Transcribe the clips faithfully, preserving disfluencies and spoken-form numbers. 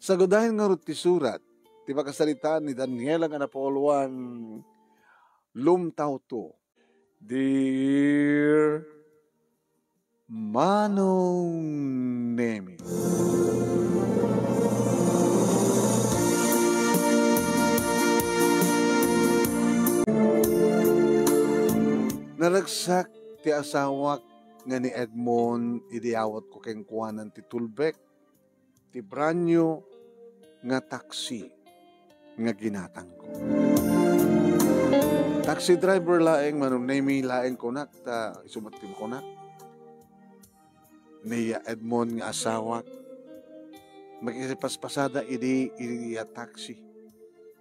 Sagudayen ngarud ti surat ti pakasaritaan ni Daniela nga napauluan, Lumtawto. Dear Manong Nemi. Naragsak ti asawak nga ni Edmond idi awatko kenkuana ti tulbek ti branyo nga taksi nga ginatangko. Taxi driver laeng, Manong Nemi, laeng kunak, ta isu met ti kunak. Ni Edmond nga asawak, makipaspasada idi, idi a taksi.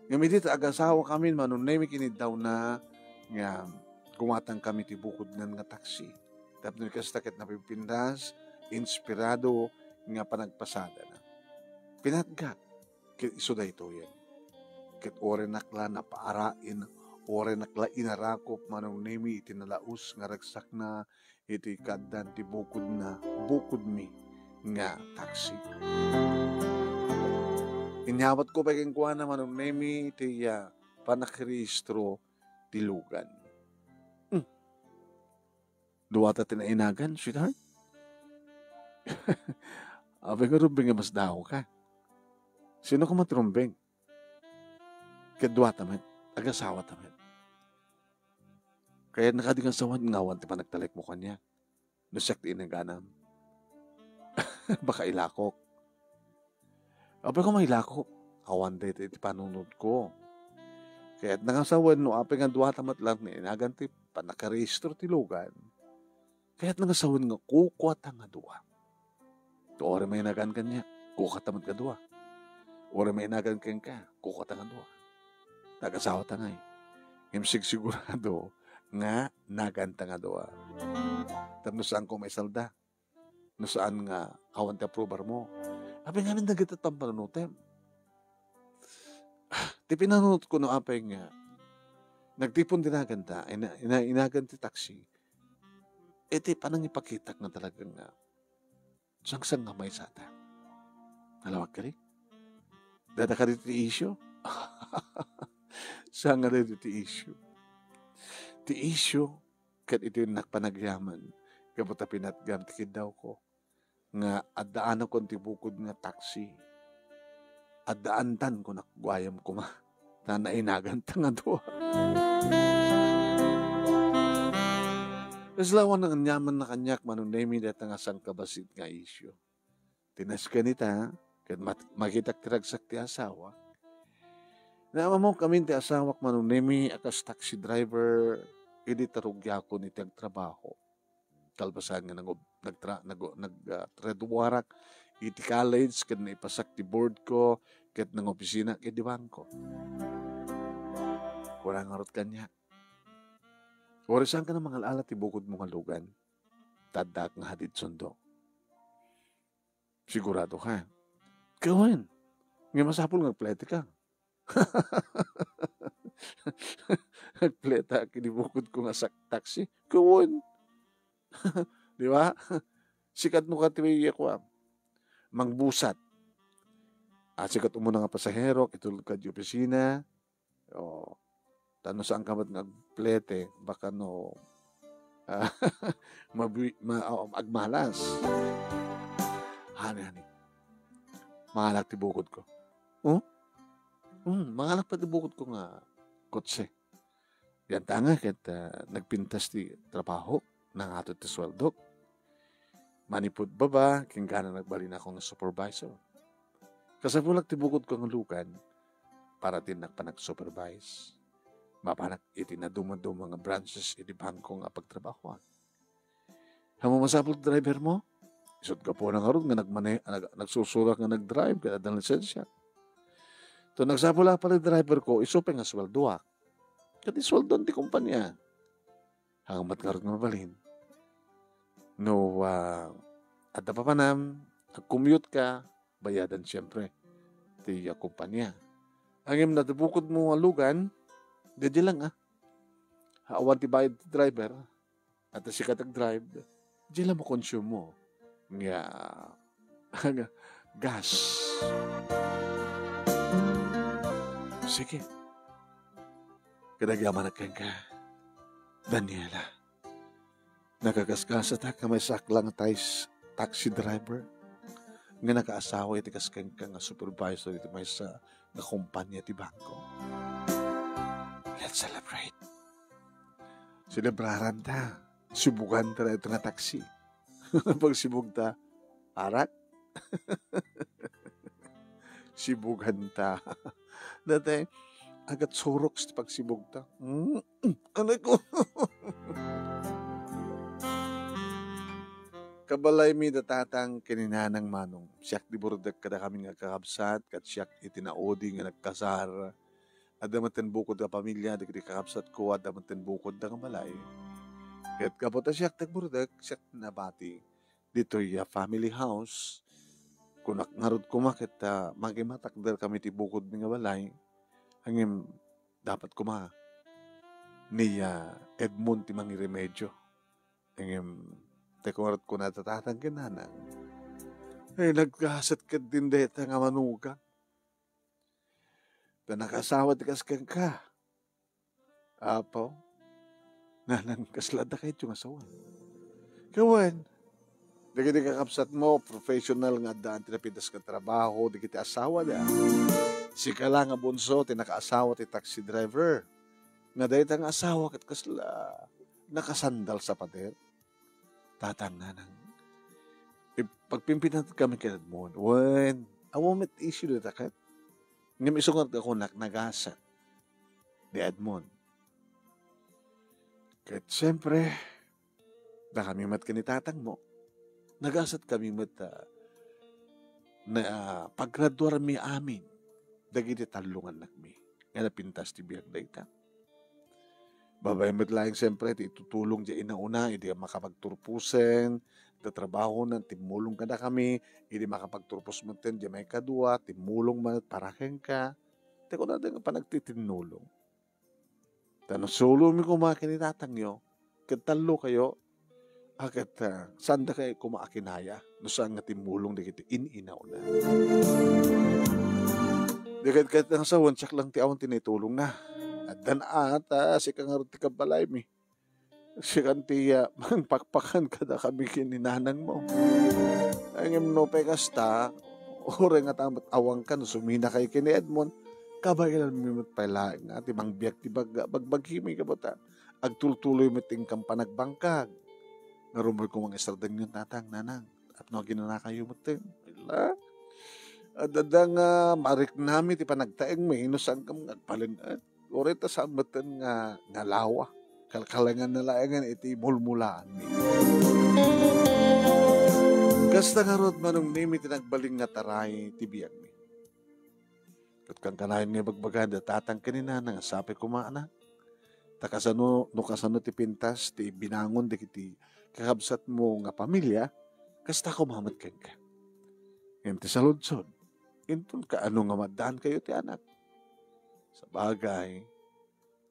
Ngem idi ta agasawakamin, Manong Nemi, kinidawna nga gumatangkami ti bukodnan nga taksi. Tapno kasta ket napipintas, inspirado nga panagpasadana. Pinatgak ket isu daytoyen. Ket urenak la napaarain, urenak la inarakop, Manong Nemi, iti nalaus nga ragsakna iti kaaddan ti bukodna, bukodmi nga taksi. Inyawatko pay kenkuana, Manong Nemi, ti, ah, pannakirehistro ti lugan. Hmm. Duata ti nainagan, sweetheart? Apay nga rumbeng nga masdaawka. Sino koma ti rumbeng? Ket duata met, agasawata met. Kayatna kadi nga sawen nga awan ti panagtalekmo kaniak. No siak ti inaganam. Baka ilakok. Apay koma ilakok? Awan daytoy ti panunotko. Kayatna nga sawen no apay nga duata met laeng nga inagan ti pannakirehistro ti lugan. Kayatna nga sawen nga kukuata nga dua. Uray mainagan kaniak, kukuata met nga dua. Uray mainagan kenka, kukuata nga dua. Agasawata ngay. Ngem sigsigurado nga naganta nga dua. Tapno saanko maisalda. No saan nga awan ti approval mo. Apay ngamin dagiti pampanunotem. Ti pinanunotko no apay nga nagtipon ti naganta, ina-, ina-, inagan ti taksi. Iti panangipakitak nga talaga nga sangsang nga maysata. Nalawag kadi? Dada kadi ti issue? Saan nga daytoy ti issue? Ti issue, ket iti nagpanagyaman, gapu ta pinatgam ti kiddawko, nga addaanakon ti bukod nga taksi. Addaantan ko, nagayam koma. Ta nainaganta nga dua. Kasla awan nga aniamanna kaniak, Manong Nemi, dayta nga sangkabassit nga issue. Ti nasken ita, ket mat-, makitak ti ragsak ti asawa. Naammo kami ti asawak, Manong Nemi, a kas taxi driver, idi ta rugiakon iti agtrabaho. Kalpasan nga nag-, nagtra-, nag-, nag-, ah, traduarak iti college, ket naipasak ti board ko, ket nangopisina iti bangko. Kuna ngarud kaniak, "Uray saanka a mangal-ala ti bukodmo nga lugan, ta addaak nga hadidsonto." Sigurado ka? Kawen. Nga masapul nga agplete ka. Agplete ka iti bukodko nga sak-, taksi. Kawen. Di ba? Sika no kadi, kuan, mangbusat. A, sika umuna nga pasahero, itulod ka iti opisina, o, ta no saanka met nga agplete, baka no, ah, mabui-, ma-, o, agmalas. Honey, honey, mangalak ti bukodko. O? Hmm, mangalak pay ti bukodko nga kotse. Dianta nga ket, ah, nagpintas ti trabaho, nangato ti sueldok. Manipud baba, kinunana nagbalinako nga supervisor. Kasapulak ti bukodko nga lugan para ti nagpanag-supervise. Mapanak iti nadumaduma nga branches iti bangko nga pagtrabahoan. Ammom masapul ti driver mo? Isut' gapuna ngarud nga nagmane-, nag-, nagsusurak nga nagdrive, ket adda lisensia. To nagsapul a pay ti driver ko, isu pay nga sueldoak. Ket isueldoan ti kompania. Hangan met ngarud nga mabalin. No, ah, adda papanam, ag-commute ka, bayadan siempre ti, ah, kompania. Ngem no ti bukodmo nga lugan, daydiay lang, ah. Awan ti bayad ti driver, ta sika ti agdrive, daydiay lang makonsumo nga, nga gas. Sige. Kadagyaman kenka, Daniela. Nakagaskasatak nga maysaak lang a tais-, taxi driver nga nakaasawa iti kas kenka nga supervisor iti maysa nga kompania ti bangko. Let's celebrate. Selebraranta. Sibuganta daytoy nga taxi. Pagsibugta, arak? Sibuganta. Daytoy, agatsurok ti pagsibugta. Mm, mm, anak ko. Kabalaymi da tatang ken ni nanang Manong. Siak ti burdek kadakami nga kakabsat, ket siak iti naudi nga nagkasar. Adda met ten bukod a pamilya dagiti kakabsatko, adda met ten bukod da nga balay. Ket gapu ta siak ti agburdek, siak ti nabati ditoy a family house. Kunak ngarud koma ket, ah, mangimatakderkami ti bukodmi nga balay. Ngem dapat koma ni, ah, Edmond ti mangiremedio. Ngem, ti kungarud kuna da tatang ken nanang, ay, naggasat ket din dayta nga manugang. Ta nakaasawa ti kas kenka. Apo, nanang, kasla adda kayatyo nga asawa? Ket wen, dagiti kakabsatmo, professional nga addaan ti napitas nga trabaho, dagiti asawada. Sika la nga bunso ti nakaasawa ti taxi driver. Nga dayta nga asawa ket kasla nakasandal sa pader. Tatang, nanang, ip-, pagpimpinatad kami ken Edmond. Wen, awan met issue dayta ket. Ngem isu nga kunak, nagasat ni Edmond. Ket siempre, dakami met ken ni tatangmo, nagasat kami met, ah, na, ah, paggraduarmi amin dagiti tallo nga annakmi nga napintas ti biag dayta. Babaen met laeng, siempre, ti itutulong diay inauna, idi makapagturposen, tatrabahona, timmulong kadakami, idi makapagturpos metten diay maikadua, timmulong met para kenka. Ti kunada nga panagtitinnulong. Ta no sulomi koma ken ni tatangyo, ket tallokayo, a ket, ah, saandakayo koma a kinaya no saan nga timmulong dagiti in-inauna. Di ket, ket nang sawen, siak lang ti awan ti naitulongna. Addan a, ta sika ngarud ti kabalaymi. Sikan ti, ah, mangpakpakan kadakami ken ni nanangmo. Ay, ngem no pay kasta, uray nga ta met awanka no suminakayo ken ni Edmond, kabaelanmi met pay laeng nga ti mangbiag ti bag-, bagbagimi, gapu ta agtultuloy met ti inkam panagbangkag. Ngarud met koma nga isardengyo, tatang, nanang, tapno aginanakayo metten. Ala, adda nga mariknami ti panagtaengmi no saankam nga agpaleng-et. Uray ta saan metten nga, nga lawa. Kalkalenganna laengen iti mulmulaanmi. Kasta ngarud, Manong Nemi, ti nagbalin nga taray ti biagmi. Ket kankanayon nga ibagbaga da tatang ken ni nanang a sapay koma, anak. Ta kasano, no kasano ti pintas ti binangon dagiti kakabsatmo nga pamilya, kasta koma met kenka. Ngem ti saludsod, inton kaano nga maaddaankayo ti anak? Sabagay,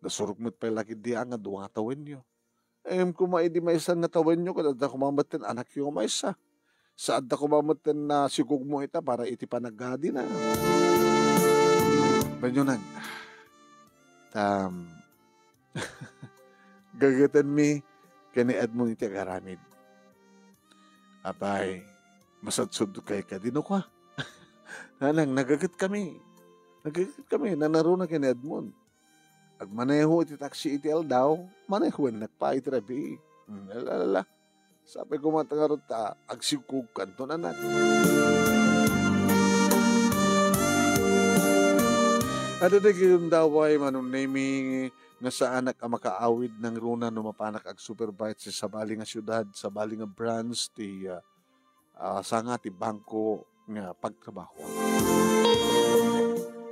nasurok met pay la ketdi a nga dua nga tawenyo. Ngem koma idi maysa nga tawenyo, ket adda koma metten anakyo nga maysa. Sa adda koma metten nasikugmo ita para iti panaggadina. Benyo nang, tam, gagetenmi ken ni Edmond iti agaramid. Apay, masadsodkayo kadi no kua? Nanang, nagagetkami. Nagagetkami, nanaruna ken ni Edmond. Agmaneho iti taksi iti aldaw, manehoennak pay iti rabii. Hmm, ala, ala, ala. Sapay koma ta ngarud ta agsikugkanto, anak. Adda dagiti gundaway, Manong Nemi, nga saanak a makaawid nangruna no mapanak agsupervise sa sabali nga siudad, sabali nga branch ti, ah, ah, sanga ti bangko nga pagtrabaho.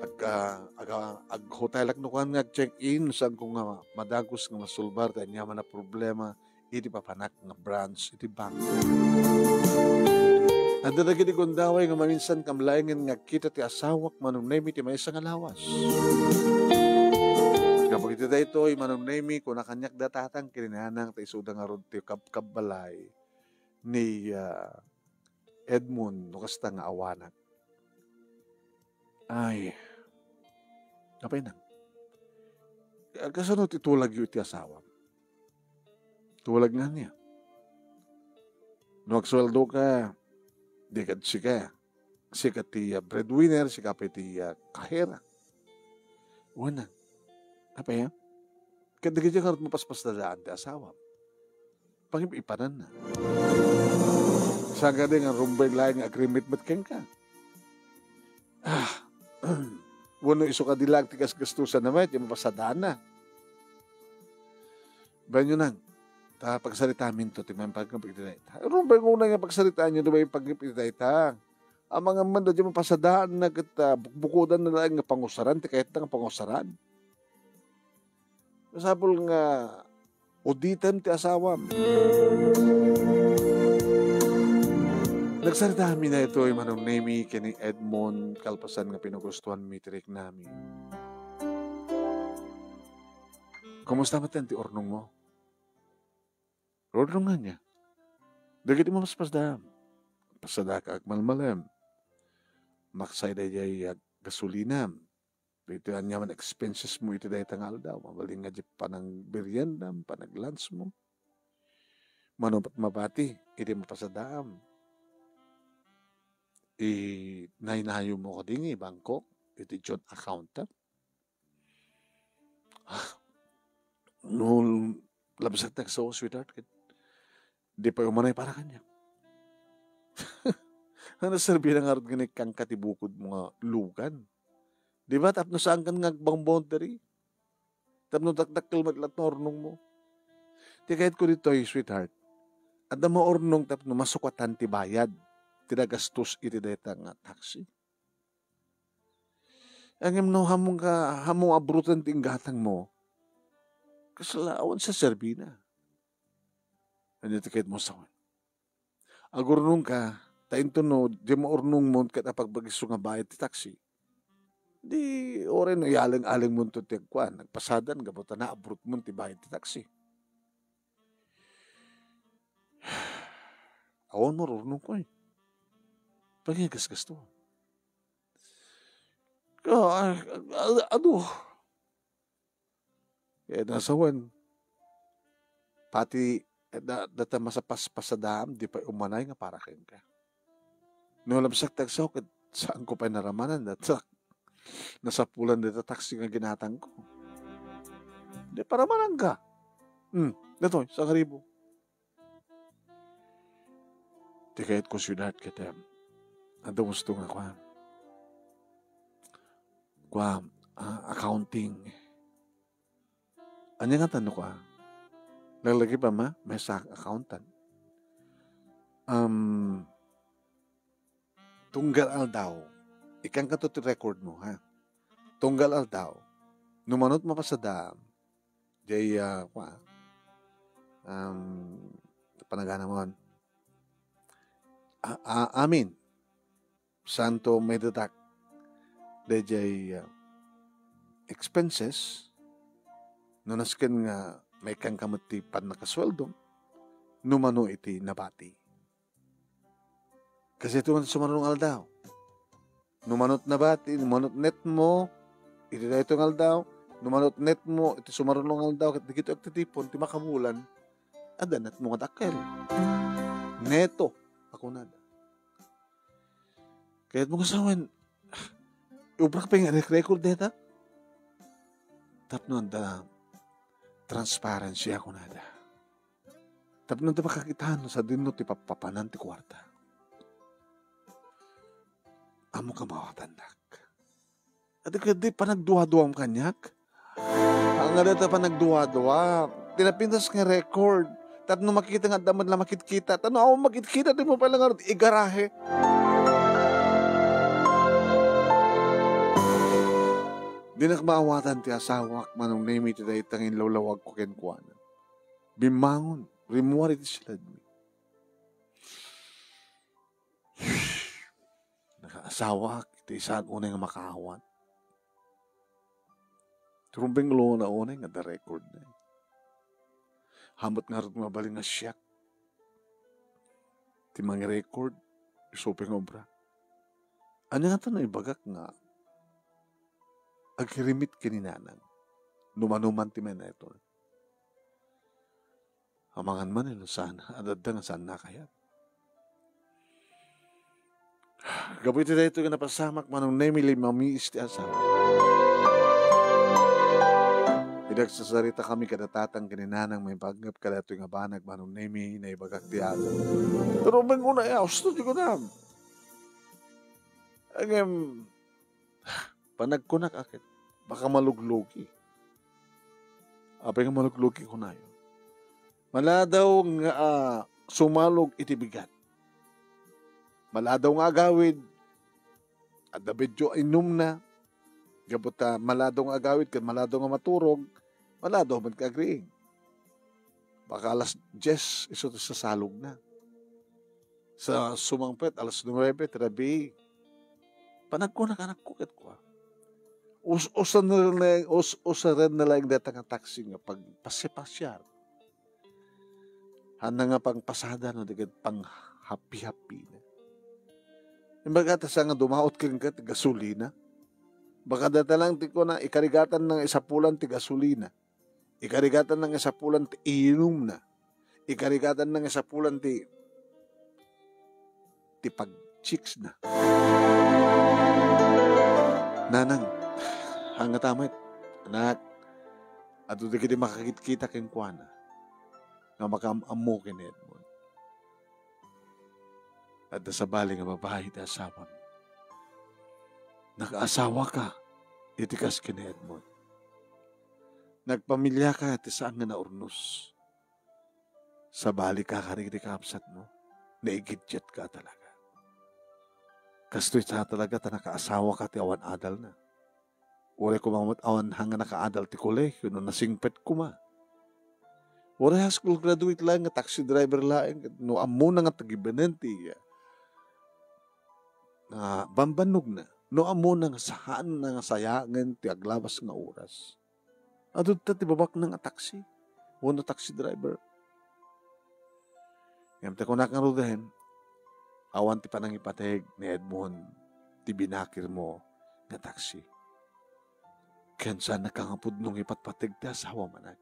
Ag-, ah, ag-, ah, aghotelak no kuan nga ag-check-in, saanko nga madagus nga masolbar ti aniaman a problema iti papanak nga branch iti bangko. Adda dagiti gundaway nga maminsan kam laengen nga agkita ti asawak, Manong Nemi, ti maysa nga lawas. Gapu iti daytoy, Manong Nemi, kuna kaniak da tatang ken ni nanang ta isuda ngarud ti kabkabbalay ni, ah, Edmond no kasta nga awanak. Ay, Apay nang? Kasano ti tulagyo iti asawam? Tulag nga niya. No agsueldoka, di kad sika. Sika ti, ah, breadwinner, sika pay ti, ah, kahera. Wen nang. Apay, ah? Ket dagiti ngarud mapaspasdadaan ti asawam. Pangip-ipananna. Saan kadi nga rumbeng laeng nga agrimmit met kenka? Ah, wenno isu kadi laeng ti gasgastosanna met, ti mapasadaanna. Bayanyo nang, ta pagsaritaminto ti mangipangngep iti dayta. Rumbeng unay nga pagsaritaanyo ti mangipangngep iti dayta. Amangan man dayta mapasadaanna ket, ah, bukbukodanna laeng nga pangusaran, ti kayatna nga pangusaran. Masapul nga uditem ti asawam. Nagsarita mi daytoy, Manong Nemi, ken ni Edmond, kalpasan nga pinugustuan mi ti riknami. Kumusta met ti urnong mo? Urnong nga niya. Dagiti mapaspasdaam. Pasadaka agmalmalem. Maksay daydiay gasolinam. Daytoy aniaman expenses mo iti dayta nga aldaw. Mabalin nga di panangmeriendam, panaglunch mo. Mano met mabati iti mapasadaam. Inaynayo mo kadi nga ibangko iti joint account. Ah, no, labsat nagsaw, sweetheart, ket di pay umanay para kaniak. Ano serbina ngarud nga ikkanka ti bukod mo nga lugan? Di ba, tapno saankan nga agbang boundary? Tapno dakdakkel met laeng ti urnong mo? Ti kayatko ditoy, sweetheart, adda maurnong tapno masukatan ti bayad ti nagastos iti dayta nga taxi. Ngem no hammong ka, hammong abroten ti inggatang mo, kasla awan sa serbina. Ania ti kayat mo sawen? Agurnong ka, ta inton no, di maurnong mo ket apagbagiso nga bayad ti taxi. Di, uray no, ialeng-aleng mo ti agkuan, nagpasadan, gapu ta naabrot mo ti bayad ti taxi. Awan marurnong ko eh. Pagin gasgasto. Ah, ah, ah, adu. Eh, nasawen. Pati, eh, da-, data masapaspasadaam, di pay umanay nga para kenka. No, labsak ti agsaw, ket saanko pay naramanan, data nasapulan dita taxi nga ginatangko. Di, paramananka. Hmm, datoy, sangaribo. Ti kayatko, sweetheart, ket, em, adda gusto nga kuan. Kuan, ah, accounting. Ania nga tan no kuan? Laglagipa, ma, maysa accountant. Um, tunggal aldaw, ikkankato ti record mo, ha? Tunggal aldaw, no mano't mapasada, jay, ah, kua, um, panaganamon. A-, a-, amin. Santo may deduct dayjay, ah, expenses, no nasken nga maikkanka met ti pannakasueldo, no mano iti nabati. Kasi ito man sumaruno nga aldaw. No mano't nabati, no mano't net mo, iti daytoy nga aldaw, no mano't net mo, iti sumaruno nga aldaw, ket dagitoy agtitipon, ti makabulan, adda net mo nga dakkel. Neto, a kunada. Kayat mo nga sawen, iubrak pay nga rek-record deta. Tapno adda transparency a kunada. Tapno adda makakitaan no sadino ti pappapanan ti kuarta. Ammok a maawatannak. Adi kadi panagduaduam kaniak? Nga dayta panagduadua, ti napintas nga record. Tapno makita nga adda met la makitkita. Tapno awan makitkita, di mo pala nga igarahe. Dinak maawatan ti asawak, Manong Nemi, ti dayta nga inlawlawagko kenkuana. Bimmangon, rimmuar iti siledmi. Nakaasawaak iti isaan unay nga makaawat. Turumbeng ulo na unay nga da record na. Hamat ngarud mabalin nga siak ti mangi-record, isu pay nga obra. Ania nga ta naibagak nga Agkirimit ken ni nanang. No manoman ti mainaton. Amangan man, no saan, adda nga saan nakayat. Gapu iti daytoy nga napasamak, Manong Nemi, limamiis ti asawa. Idi agsasarita kami kada tatang ken ni nanang maipanggep kadaytoy nga banag, Manong Nemi, naibagak ti amin. Pero manguna ya, usto di ko na. Ngem, panagkunak a ket, baka maluglugi. Apay nga maluglugi kunayo? Maladaw nga, ah, sumalog iti bigat. Maladaw nga agawid, adda medyo inumna, gapu ta maladaw nga agawid ken maladaw nga maturog, maladaw met nga agriing. Baka alas dies, isu ti sasalogna. Sa sumangpet, alas nuebe ti rabii. Panagkunak anakko ket kua. Us-usan na lang, us-usaran na lang dayta nga taxi nga pagpasiar-pasiar. Haan na nga pangpasada no di ket panghapi-hapina. Imbag ta sa nga dumaot kenka ti gasolina. Baka dayta lang ti kuna, ikarigatan na nga isapulan ti gasolina. Ikarigatan na nga isapulan ti inumna. Ikarigatan na nga isapulan ti, ti pag-chicks na. Nanang, hangata met, anak, adu dagiti makakitkita kenkuana nga makaam-ammo ken ni Edmond. Adda sabali nga babai ti asawam. Nakaasawaka iti kas ken ni Edmond. Nagpamiliaka iti saan nga naurnos. Sabalika kadagiti kakabsatmo, naigiddiatka talaga. Kastoy ta talaga ta nakaasawaka ti awan adalna. Uray koma met awan hanga nakaadal ti kolehio no nasingpet koma. Uray high school graduate laeng nga taxi driver laeng, no ammona nga tagibanen ti, ah, bambannogna, no ammona nga saanna nga sayaen ti aglawas nga oras. Adu ta ti babaknang a taxi wenno taxi driver. Ngem ti kunak ngaruden, awan ti panangipateg ni Edmond ti binakirmo nga taxi. Ken saannaka nga pudno nga ipatpateg ti asawam, anak.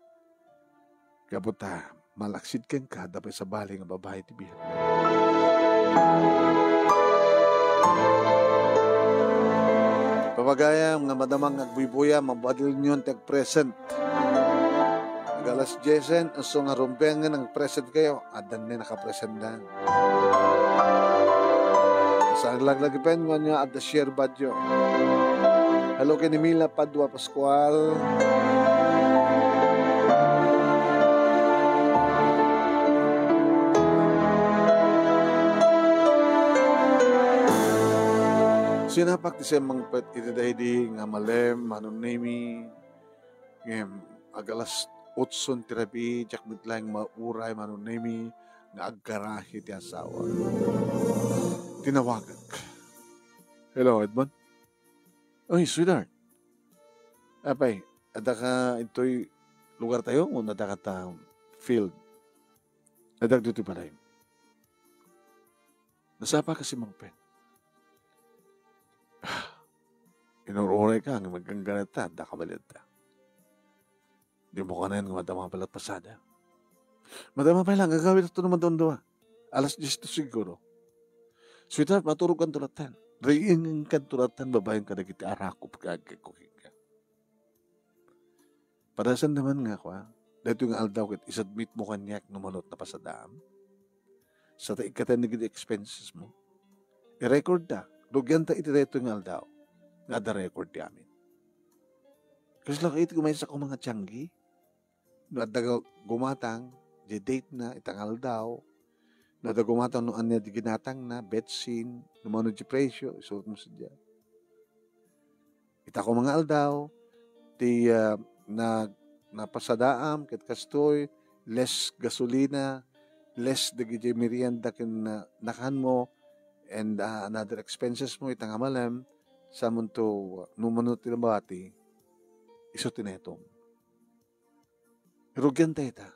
Gapu ta malaksid kenka, adda pay sabali nga babai ti biag. Pamagayam nga madama nga agbuybuyam, mabalin yon ti agpresent. Ag alas diesen, isu nga rumbengen agpresent kayo, adda ni nakapresentan. Sa laglagipen, nga niya adda share badyo. Hello, ken ni Mila Padua Pascual. Sinapak ti semmangpet iti daydi nga malem, Manong Nemi. Ngem, ag alas otso ti rabii, diak met laeng mauray, Manong Nemi, nga aggarahe ti asawa. Tinawagak. Hello, Edmond? Oy, sweetheart. Apay, adda ka intoy lugar tayo, wenno adda ka ta field? Adda ditoy balay. Nasapa ka si Mang Pen? Inur-uray ka nga maggangganat ta, adda ka balay ta. Di mo kanayon nga madama pala pasada. Madama pala, ang gagawin ito naman doon doon. Alas dies to siguro. Sweetheart, maturog kan tulatan. Riing kan tulatan, babaeng kadagiti arakop ka, agkagkuking ka. Padasan naman nga, kwa, daytoy nga aldaw ket isubmit mo kaniak no manot napasadaam. Sa ta ikkaten dagiti expenses mo. I-record ta. Rugian ta iti daytoy nga aldaw. Nga adda record ti amin. Kasla ka iti kumaysa ko mga tiyanggi. No adda ga-, gumatang, di date na, itang aldaw. No adda gumatang no ania di ginatang na, betsin, no mano di presyo, isuot mo sa diyan. Ita ko mga aldaw, ti, ah, na, napasadaam, ket kastoy, less gasolina, less dagiti merienda ken, ah, nakan mo, and, ah, another expenses mo, ita nga malem, samunto, no mano ti nabati, isu ti netom. Rugian ta ita.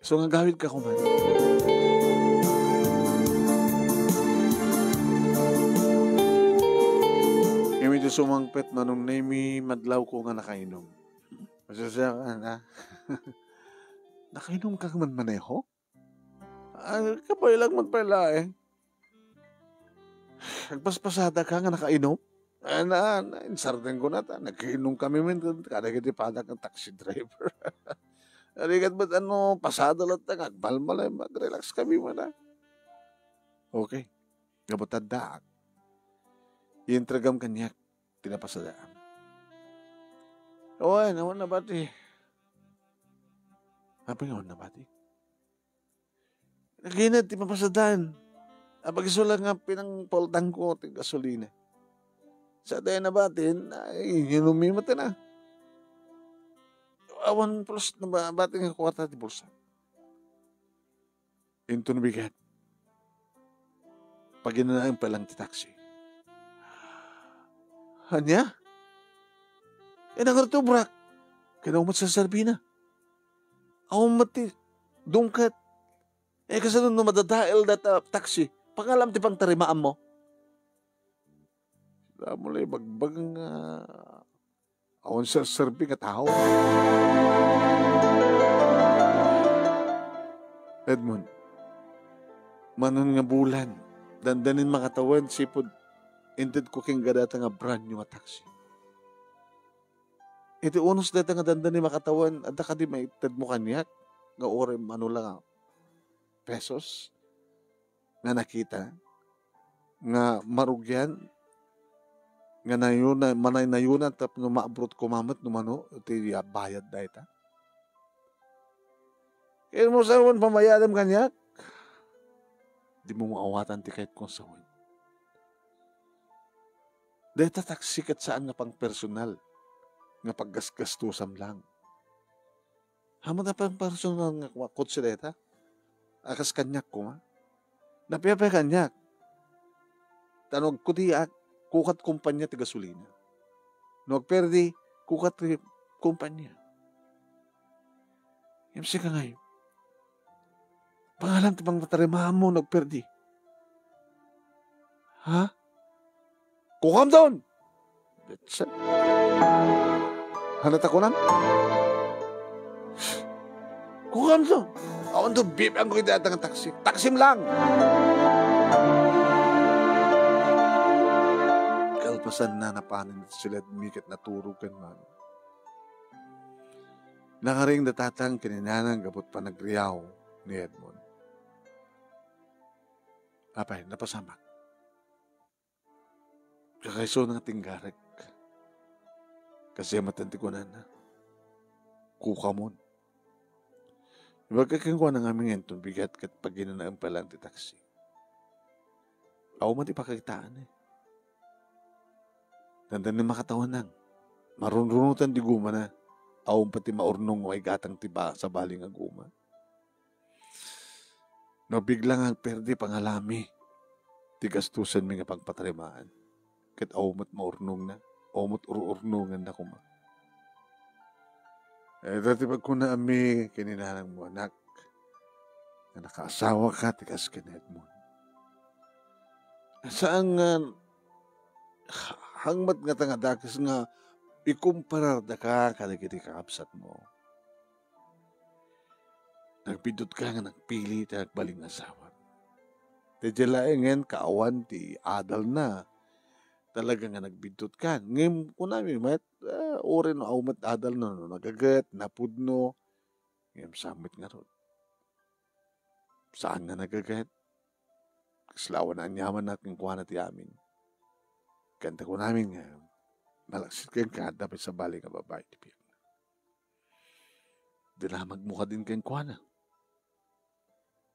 So, nga gawid ka kuman. Ngem iti Sumangpet manong Nemi, madlawko nga nakainom. Pasensya ka na. Nakainom ka man maneho? Ah, kabaelan man pay laeng. Agpaspasada ka nga nakainom? Ah, na, na, insardenko na ta. Nagkainom kami man kadagiti padak nga taxi driver. Arigat met ano, pasada latta nga agmalmalem, mag-relax kami man, ah. Okay. Gapu ta addaak, ientregam kaniak ti napasadaam. Awan, awan nabati. Apay nga awan nabati? Nagined ti papasadaan. Apag isu la nga pinangpultangko ti gasolina. Sa dayta nabatin, ay, inummi met na. Awan pulos nabati nga kuarta ti bulsa. Inton bigat, paginanaem pay lang ti taxi. Ania? Eh, nangartubrak. Kaya met serserbina. Awan met ti dungkat. Eh, kasano no madadael data taxi? Pangalam ti pangtarimaanmo. Damo lay bagbag nga awan serserbi nga tao. Edmond, manon nga bulan, dandanin makatawen sipud intedko kenka data nga brand new a taxi. Iti unos data nga dandanin makatawen, adda kadi maitedmo kaniak nga uray mano la nga pesos nga nakita nga marugian, nga nayuna-, manaynayonan tapno maabrot koma met no mano ti bayad dayta. Ken mo sawen pamayadem kaniak, dimo maawatan ti kayatko sawen. Dayta taxi ket saan nga pangpersonal nga paggasgastusam lang. Amangan a pangpersonal nga kotse dayta? A kas kaniak koma? Napia pay kaniak. Ta no agkudiak, kukat kompania ti gasolina. No agperdi, kukat ti kompania. Ngem sika ngay, pangalam ti pangpatarimaanmo no agperdi. Ha? Kukamton! Bitsa. Hanat ako nan? Kukamton! Awan to, bibiang ko iti atang taxi. Taxim lang! Kalpasan na napanin sila miket naturog kan mano. Nakaring da tatang ken ni nanang gapu ti panagriaw ni Edmond. Apay, napasamak. Kakaiso na nga tinggarek. Kasi matan ti kunana, kukamon. Ibaga kenkuana nga amingen ton bigat ket paginanaem pa lang ti taksi. Awan met ti pakakitaan, eh. Dandanin makatawenang. Marunrunotan ti gumana. Awan pay ti maurnong nga maigatang ti ba-, sabali nga guma. No bigla nga agperdi pangalami ti gastusenmi nga pagpatarimaan, ket awan met maurnongna, awan met ur-urnonganna koma. Ita ti pagkunaanmi ken ni nanangmo, anak, nga nakaasawaka ti kas ken Edmond. Saan nga hangmat nga tangadakes nga ikumparar daka kadagiti kakabsatmo. Nagbiddut ka nga nagpili ti agbalin nga asawa. Ti diay laengen kaawan ti adalna. Talaga nga nagbiddut ka. Ngem kunami met, ah, uray no awan met adalna, no nagaget, napudno, ngem saan met ngarud. Saan nga nagaget? Kasla awan aniamanna kenkuana ti amin. Ken ta kunamin nga, malaksid kenka, adda pay sabali nga babai ti biagna. Dinamagmo kadin kenkuana.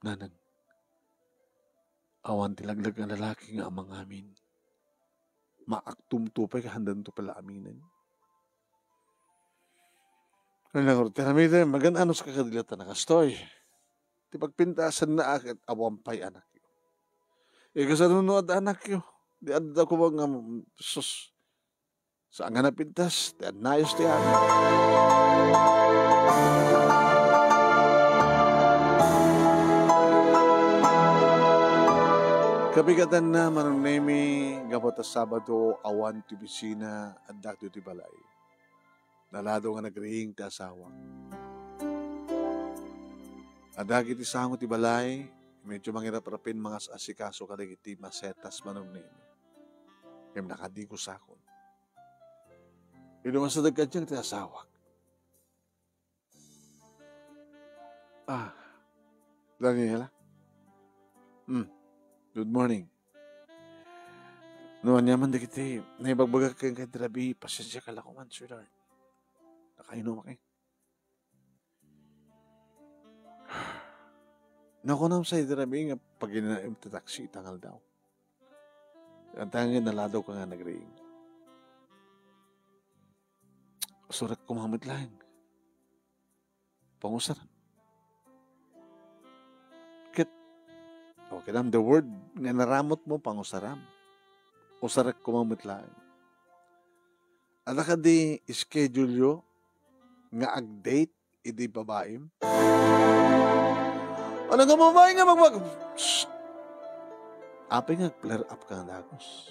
Nanang, awan ti laglag nga lalaki nga amangamin. Maaktumto pay, kahandanto pay la aminen. Nanang, ti aramidem, magan-anos ka kadi latta a kastoy. Ti pagpintasenna a ket awan pay anakyo. Ikasano no adda anakyo? Di adda koma nga, sus, saan nga napintas, ti annayos ti anak. Kabigatanna, Manong Nemi, gapu ta Sabado, awan ti opisina, addak ti balay. Naladaw nga nagriing ti asawak. Adda dagiti sango ti balay, medyo mangirap-rapin mangas-asikaso kadagiti masetas, Manong Nemi. Ngem nakadigusakon. Idumasadag kaniak ti asawak. Ah, Daniela? Hmm, good morning. No aniaman dagiti naibagbagak kenka idi rabii, pasensiaka la koman, sweetheart. Nakainumak, eh. Nakunam sa idi rabii nga paginaem ti taksi ita nga aldaw. Ania nga naladawka nga nagriing? Usarak koma met laeng. Pangusaram. Ket, okay lang, the word nga naramutmo, pangusaram. Usarak koma met laeng. Adda kadi schedule-yo nga ag-date idi babaim? Ania nga babai nga magbag-, Shh! Apay nga ag-flare up ka nga dagus?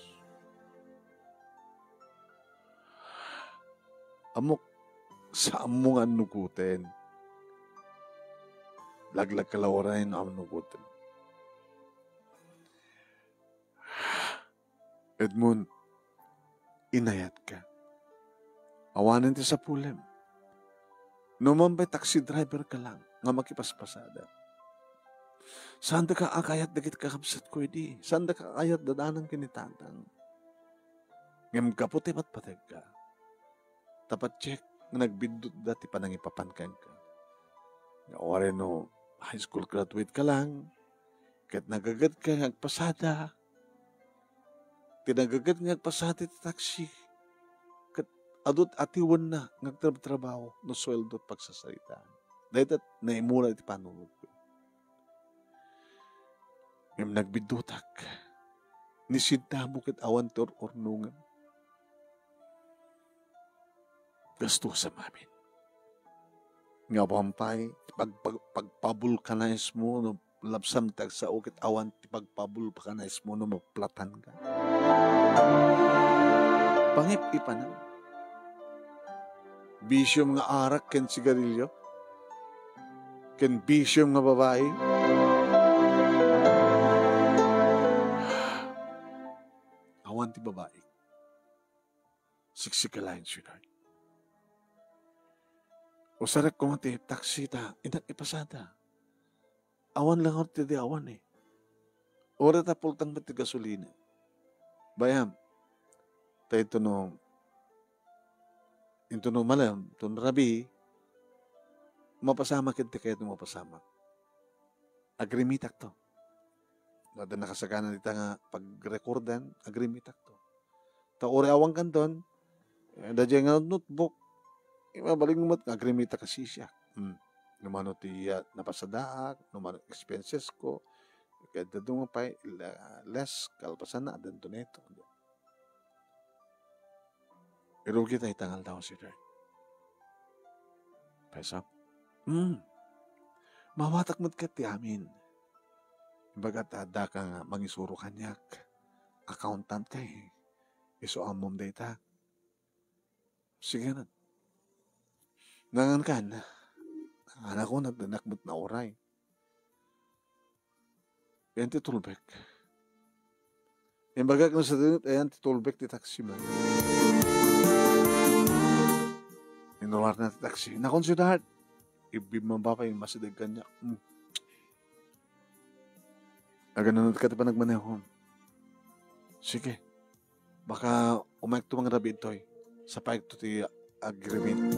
Ammok, saanmo nga annugoten. Laglagka la uray no annugoten. Edmond, inayatka. Awanen ti sapulem. No man pay taxi driver ka lang nga makipaspasada. Saandaka a kayat dagiti kakabsatko idi. Saandaka a kayat dadanang ken ni tatang. Ngem gapu ti patpategka, ta patiek nga nagbiddutda ti panangipapan kenka. Nga uray no high school graduate ka lang, ket nagagetka nga agpasada, ti nagaget nga agpasada ti taksi, ket adu ti atiwenna nga agtrabtrabaho no sueldo ti pagsasaritaan. Dayta naimula iti panunotko. Ngem nagbiddutak. Ni sentimo ket awan ti ur-urnongem. Gastuem amin. Nga awan pay pag-, pag-, pagpabulkanaismo no labsam ti agsao ket awan ti pagpabulkanaismo no maplatanka. Pangip-ipanam. Bisiom nga arak ken sigarilyo. Ken bisiom nga babai. Awan ti babai. Siksika laeng, sweetheart. Usarak koma ti taksi ta, innak ipasada. Awan la ngarud ti di awan, eh. Uray ta full tank met ti gasolina. Bay-am, ta intono, intono malem, intono rabii, mapasamak ket ti kayatmo mapasamak. Agrimitakto. Adda nakasagana dita nga pagrekordan, agrimitakto. Ta uray awan kanton, eh, adda diay nga notebook, eh, mabalinmo met nga agrimitak a sisiak. Hmm. No mano ti, ah, napasadaak, no mano expenses ko, ket dadduma pay, la-, less, kalpasanna, adda daytoy. Irugi ta ita nga aldaw, sweetheart. Payso? Hmm. Maawatak met ket ti amin. Imbagak ta addaka nga mangisuro kaniak. Accountant ka, eh. Isu ammom dayta. Sige na. Nangan kan. Nanganak ko, nagdanak met na uray. Ayan ti tulbek. Imbagak no sa dinut, ayan ti tulbek ti taxi man. Inruarna ti taxi. Nakon, sweetheart, ibim man ba pay masideg kaniak. Hmm. Aganunot ka ti panagmanehom. Sige. Baka umayakto mangrabii ditoy. Sapayakto ti agreement.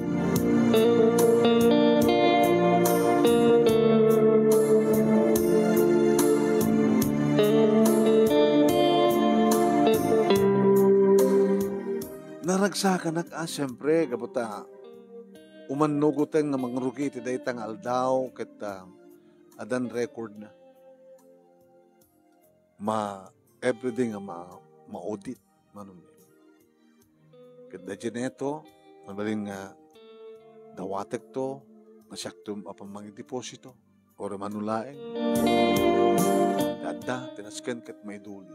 Naragsakanak a, siempre, gapu ta umannugoten nga mangrugi iti dayta nga aldaw ket, ah, addan record na. Ma-, everyday nga ma-, ma-audit, manong. Ket daydiay neto, mabalin nga dawatekto, nga siakto a pammangideposito, o mano laeng. Adda ti nasken ket maiduli.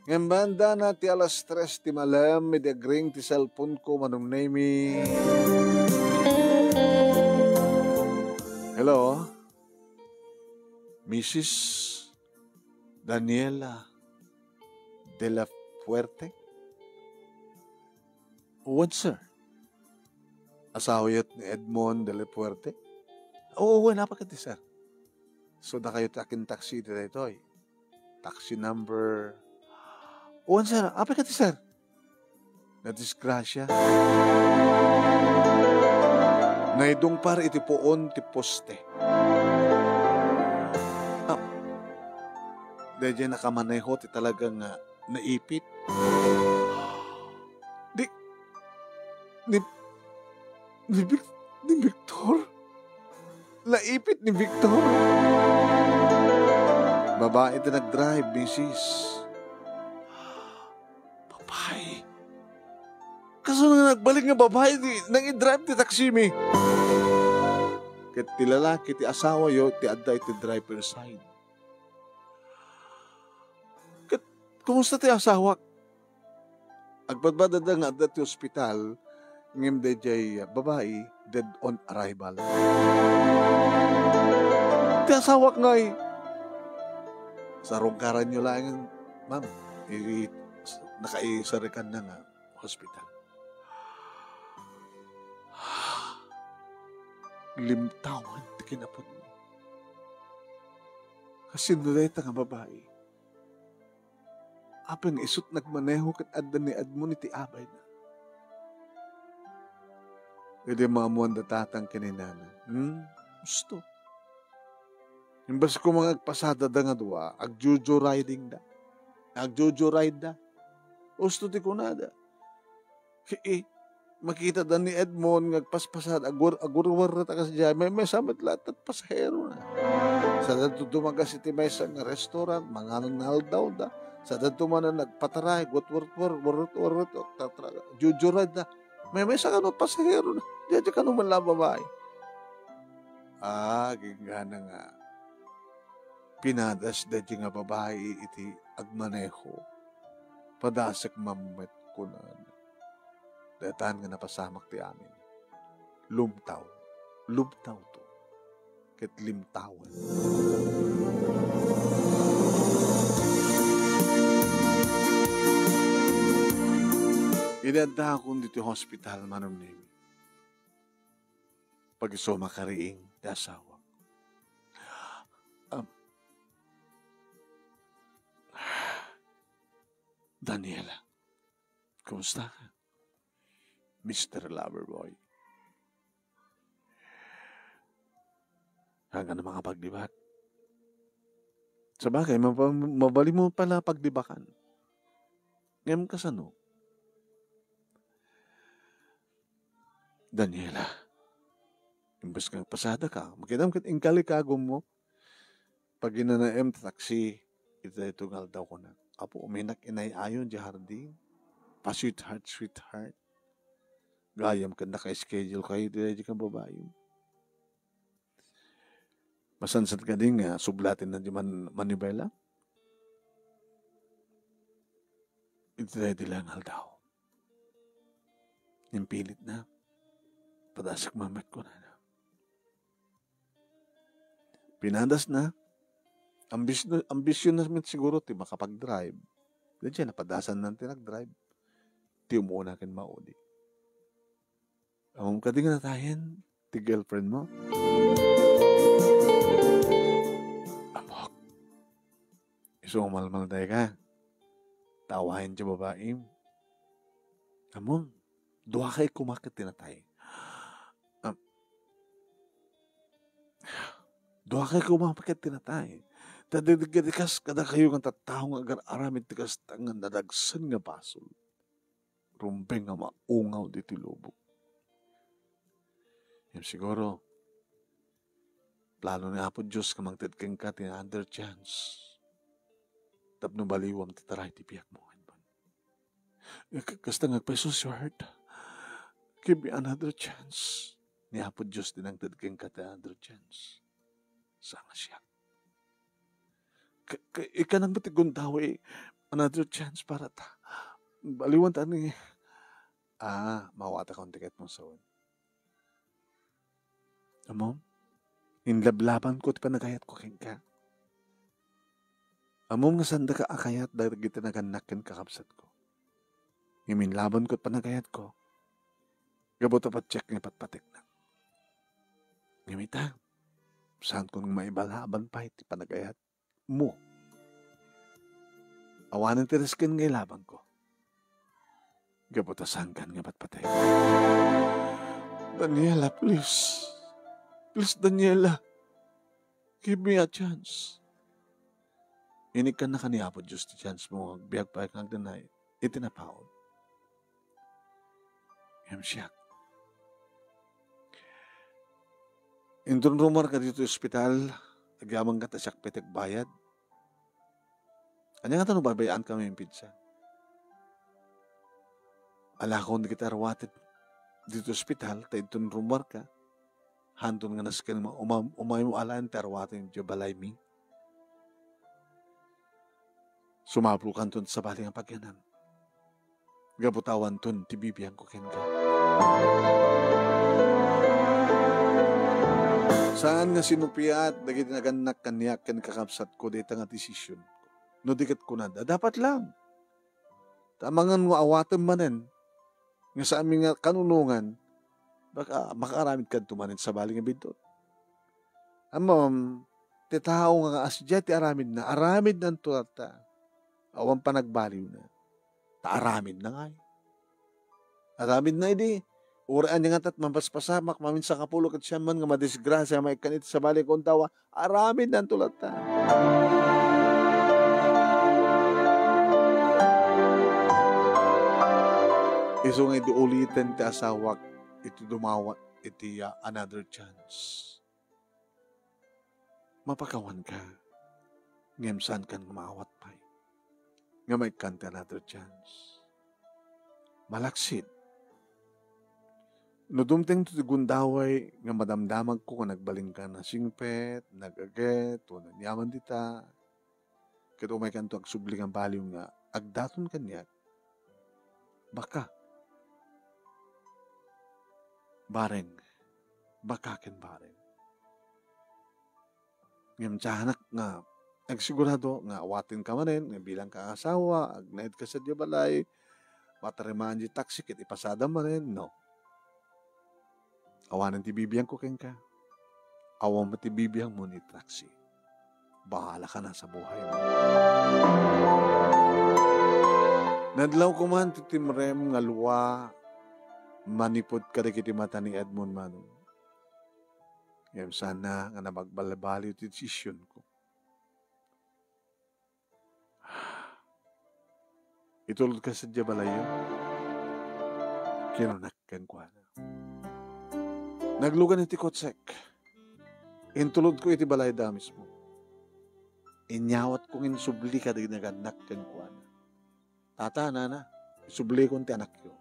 Ngem bandana ti alas tres ti malem, idi agring ti cellphone ko, Manong Nemy. Hello? Missus Daniela de la Fuerte? Wen, sir. Asawayo ni Edmond de la Fuerte? Oo, wen, apay kadi, sir? So, dakayo ti akintaksi ditoy. Taxi number. Wen, sir. Apay kadi, sir? Nadisgrasya. Naidungpar iti puon ti poste. Ah, daydiay nakamaneho ti talaga nga naipit. Di, ni, ni Vic-, ni Victor? Naipit ni Victor? Babae ti nag-drive, misis. Babae? Kasano nga nagbalik nga babae ti nang-i-drive ti taxi mi? Ket ti lalaki ti asawayo ti adda iti driver side. Ket kumusta ti asawak? Agpadpadada nga adda ti ospital, ngem daydiay babai, dead on arrival. Ti asawak ngay, sarungkaranyo laeng, ma'am, i-, nakaisarikanna nga hospital. Limtawen ti kinapudno. Kasino dayta nga babai? Apay nga isut' nagmaneho ket adda ni Edmond iti abayna? Idi maammoanda tatang ken ni nana, hmm? Husto. Imbes koma nga agpasadada nga dua, agjojoridingda. Agjojorideda. Husto ti kunada. Hi-, i-, makitada ni Edmond nga agpaspasada, agur-, agurwarret a kasdiay, maymaysa met laeng ti pasaherona. Sadadto dumagas iti maysa nga restaurant, mangan nga aldawda. Sadadto manen nagpataray, gutwurtwur, wurrut-wurrut, tatra-, jujurada. Maymaysa kano pasaherona. Diay kano man la babai. Ah, ginggana nga. Pinadasda diay nga babai iti agmaneho. Padasek man met, kunana. Daytan nga napasamak ti amin. Lumtaw. Lumtawto. Ket limtawen. Idi addaakon ditoy hospital, Manong Nemy, pagisuma kariing ti asawak. Am, Daniela, kumusta ka? Mister Loverboy. Saan ka na makapagdibak? Sabagay, mapa-, mabalin mo pala pagdibakan. Ngem kasano? Daniela, imbes nga agpasada ka, makitam ket inkalikagum mo, paginanaem ti taksi, iti daytoy nga aldaw, kunak. Apo, uminak inay-ayon di harding. Pa-sweetheart, sweetheart. Gayam ket naka-schedule kayo iti daydiay nga babai. Masansan kadi nga sublatenna di man-, manibela? Iti daydiay nga aldaw. Impilitna. Padasek man met, kunana. Pinadasna. Ambisyon, ambisyon na met siguro ti makapag-drive. Daydiay napadasanna ti nag-drive. Ti umuna ken maudi. Ammom kadi nga natayen ti girlfriend mo? Ammok. Isu nga malmaldayka. Tawayen ti babaim. Ammom, duakay koma ket ti natay. Am-, duakay koma ket ti natay. Ta dagiti kas-, kadakayo nga tattao nga agar-aramid ti kasta nga nadagsen nga basol. Rumbeng nga maungaw ditoy lubong. Ngem siguro, plano ni Apo Dios nga mangted kenka ti another chance tapno baliwam ti taray ti biagmo. Ka-, kasta nga agpayso, sweetheart, give me another chance. Ni Apo Dios ti nangted kenka ti another chance. Saan nga siak? K-, k-, ikkannak met ti gundaway, another chance para ta. Baliwan ta ni, ah, maawatakon ti kayatmo sawen. Ammom, inlablabanko ti panagayatko kenka. Ammom nga saandaka a kayat dagiti nagannak ken kakabsatko. Ngem inlabanko ti panagayatko, gapu ta patiek nga ipatpateknak. Ngem ita, saanko nga maibalaban pay ti panagayatmo. Awanen ti risken nga ilabanko. Gapu ta saankan nga patpatay. Daniela, please. Please, Daniela. Give me a chance. Inikkannaka ni Apo Dios ti chance mo nga agbiag pay nga agdanay iti napaut. Ngem siak, inton rumuarka ditoy ospital, agyamankata siak pay ti agbayad. Ania ngata no baybay-anka maminsan? Alakon dagiti aruaten ditoy ospital, ta inton rumuarka, haanton nga nasken ma-, umam-, umaymo alaen ti aruaten idiay balaymi. Sumapulkanton sabali nga pagyanan. Gapu ta awanton ti bibiangko kenka. Saan nga sinupiat dagiti nagannak kaniak ken kakabsatko dayta nga desision. No di ket kunada, dapat lang. Ta amangan nga awatem manen nga saanmi nga kanunongan, baka makaaramid kadto manen sabali nga biddut. Ammom, ti tao nga sadiay ti aramidna, aramidnanto latta. Awan panagbaliwna. Ta aramidna ngay. Aramidna idi, uray ania ngata ti mapaspasamak, maminsan kapulo ket siam man nga madisgrasia maikkan iti sabali nga gundaway, aramidnanto latta. Isu nga idi uliten ti asawak, iti dumawat iti, ah, another chance. Mapakawanka, ngem saankan nga maawat pay nga maikkan ti another chance. Malaksid, no dumtengto ti gundaway nga madamdamagko nga nagbalinka nasingpet, nag-aget, wenno aniaman dita, ket umaykanto agsubli nga baliw nga agdaton kaniak, baka. Bareng. Baka ken bareng. Ngem saanak nga agsigurado nga awatenka manen nga bilang ka nga asawa, agnaedka sadiay balay, matarimaan diay taksi ket ipasadam manen, no. Awanen ti bibiangko kenka. Awan met ti bibiangmo ni taksi. Bahalaka na sa buhay mo. Nadlaw ko man ti timrem nga lua manipud kadagiti mata ni Edmond Manong. Ngem sana nga nabagbalbaliw ti desisionko. Itulodka sadiay balayyo. Kinunak kenkuana. Naglugan iti kotsek. Intulodko iti balayda mismo. Inyawatko nga insubli kadagiti nagannak kenkuana. Tata, nana, isublikon ti anakyo.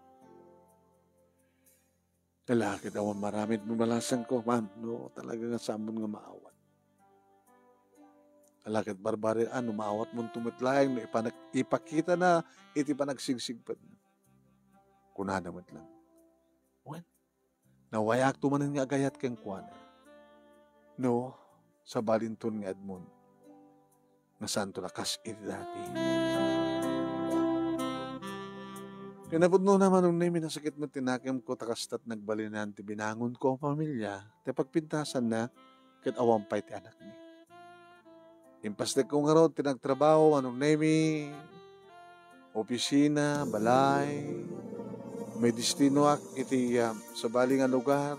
Ala ket awan maramid mo balasangko, ma'am, no talaga nga saanmon nga maawat. Ala ket barbarian no maawatmonto met laeng no ipanak-, ipakitana iti panagsigsigpetna. Kunana met lang, "Wen, nawayakto manen nga agayat kenkuana." No, sabalinton nga Edmond, nga saanto a kas iti dati. Kinapudnona, Manong Nemy, nasakit met ti nakemko ta kasta ti nagbalinan ti binangonko a pamilia, ti pagpintasanna, ket awan pay ti anakmi. Impasdekko ngarud ti nagtrabaho, Manong Nemy, opisina, balay, may destinoak iti, ah, sabali nga lugar,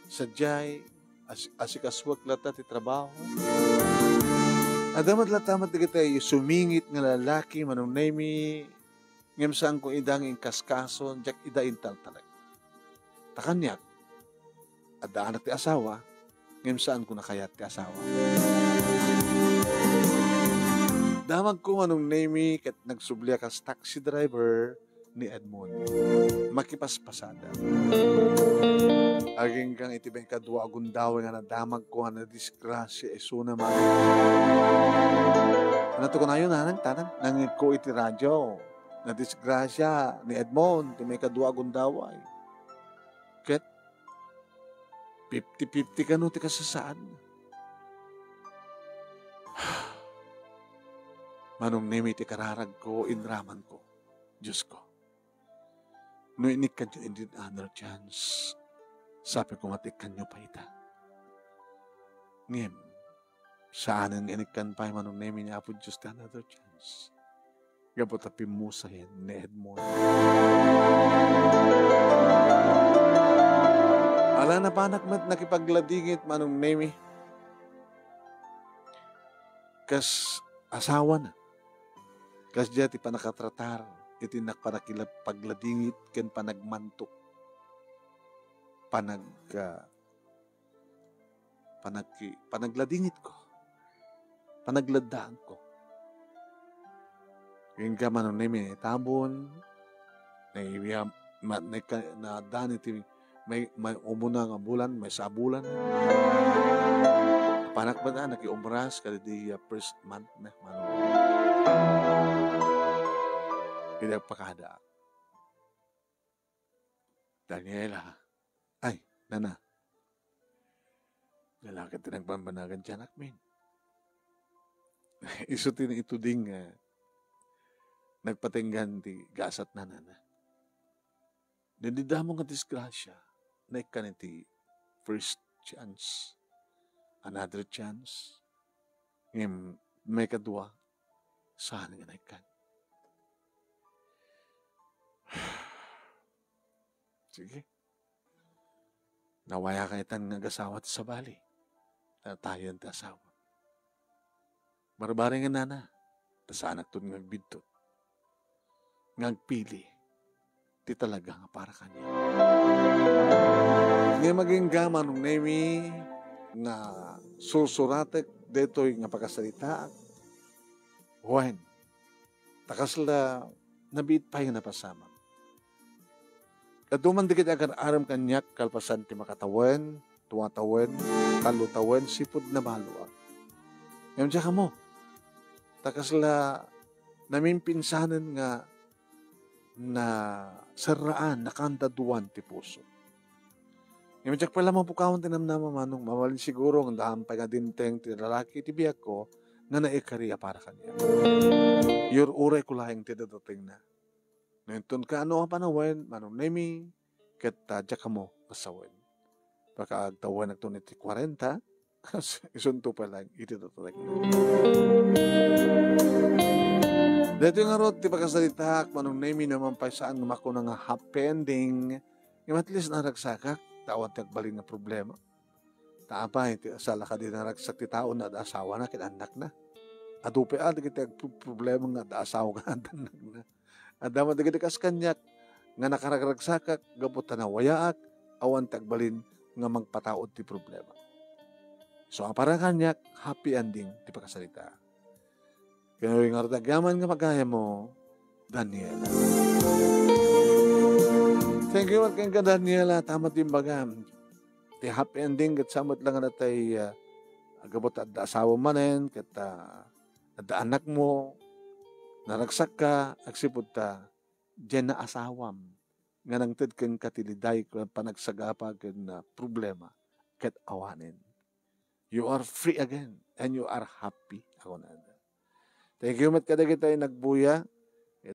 sadiay, as-, asikasuek latta ti trabaho. Adda met latta met dagiti sumingit nga lalaki, Manong Nemy, ngem saanko ida nga inkaskaso, diak ida intaltalek. Ta kaniak, addaanak ti asawa, ngem saanko a kayat ti asawa. Damagko, Manong Nemy, ket nagsubliak kas taxi driver ni Edmond. Makipaspasada. Agingga iti maikadua a gundaway nga nadamagko a nadisgrasia isuna man. Ania ti kunayo, nanang, tatang? Nangngegko iti radio. Nadisgrasia ni Edmond ti maikadua a gundaway. Ket fifty fifty kano ti kasasaadna. Manong Nemi ti kararagko, inramanko. Diosko, no inikkanyo iti another chance, sapay koma ti ikkanyo pay ita. Ngem, saanen nga inikkan pay, Manong Nemi, ni Apo Dios ti another chance. Gapu ta pimmusayen ni Edmond. Ala, napanak met nakipagladingit, Manong Nemi. Kas asawana. Kasdiay ti pannakatratar iti nak-, pannakilap-, pagladingit ken panagmantok. Panag-, ah, panagki-, panagladingitko. Panagladdaanko. Agingga, Manong Nemi, tabon, naiwiam-, ma-, naika-, naaddan iti may, may umuna nga bulan, maysa a bulan. Panak met a nakiumras kadagiti, ah, first month na, Manong. Iti agpakada. Daniela. Ay, nana. Lalaki ti nagbambanagan ti anakmin. Isu ti naituding nga nagpatenggan ti gasat nanana. Daydi damo nga disgrasia, naikkan iti first chance, another chance, ngem maikadua, saan nga naikkan. Sige. Nawayakan itan nga agasawa ti sabali. Natayen ti asawa. Barbarengen, nana, ta saanakton nga agbidto nga agpili ti talaga nga para kaniak. Ngem agingga, Manong Nemi, nga sursuratek daytoy nga pakasaritaak, wen, ta kasla nabiit pay nga napasamak. Adu man dagiti agar-arem kaniak kalpasan ti makatawen, duatawen, tallotawen, sipud nabaloak. Ngem diak ammo, ta kasla namimpinsanen nga naserraan, nakandaduan ti puso. Ngem diak pay la mapukawan ti namnama, Manong, mabalin siguro nga daan pay nga dimteng ti lalaki iti biagko nga naikari a para kaniak. Iyur-urayko laeng ti dadatengna. No inton kaano a panawen, Manong Nemi, ket, ah, diak ammo nga sawen. Pakaagtawenakton iti kuarenta, isunto pay laeng iti tuturekna. Daytoy ngarud ti pakasaritaak, Manong Nemi, no man pay saan nga makuna nga happy ending, ngem at least naragsakak, ta awan ti agbalin nga problema. Ta apay, ti, sala kadi naragsak ti tao nga adda asawana ken annakna. Adu pay a dagiti agproblema nga adda asawa ken adda annakna. Adda met dagiti kas kaniak nga nakaragragsakak gapu ta nawayaak, awan ti agbalin nga mangpataud ti problema. So, a para kaniak, happy ending ti pakasarita. Ken ngarud, agyaman nga pagayammo, Daniela. Thank you, Mark, ken Daniela. Tama ti imbagam. Ti happy ending, ket sa met la nga natay, ah, agabot adda asawa manen, ket, ah, adda anakmo, naragsakka, agsipud ta, diay naasawam nga nangted kenka ti liday, ken panagsagapa ken, ah, problema, ket awanen. You are free again, and you are happy, a kunada. Thank you met kadagiti nagbuya,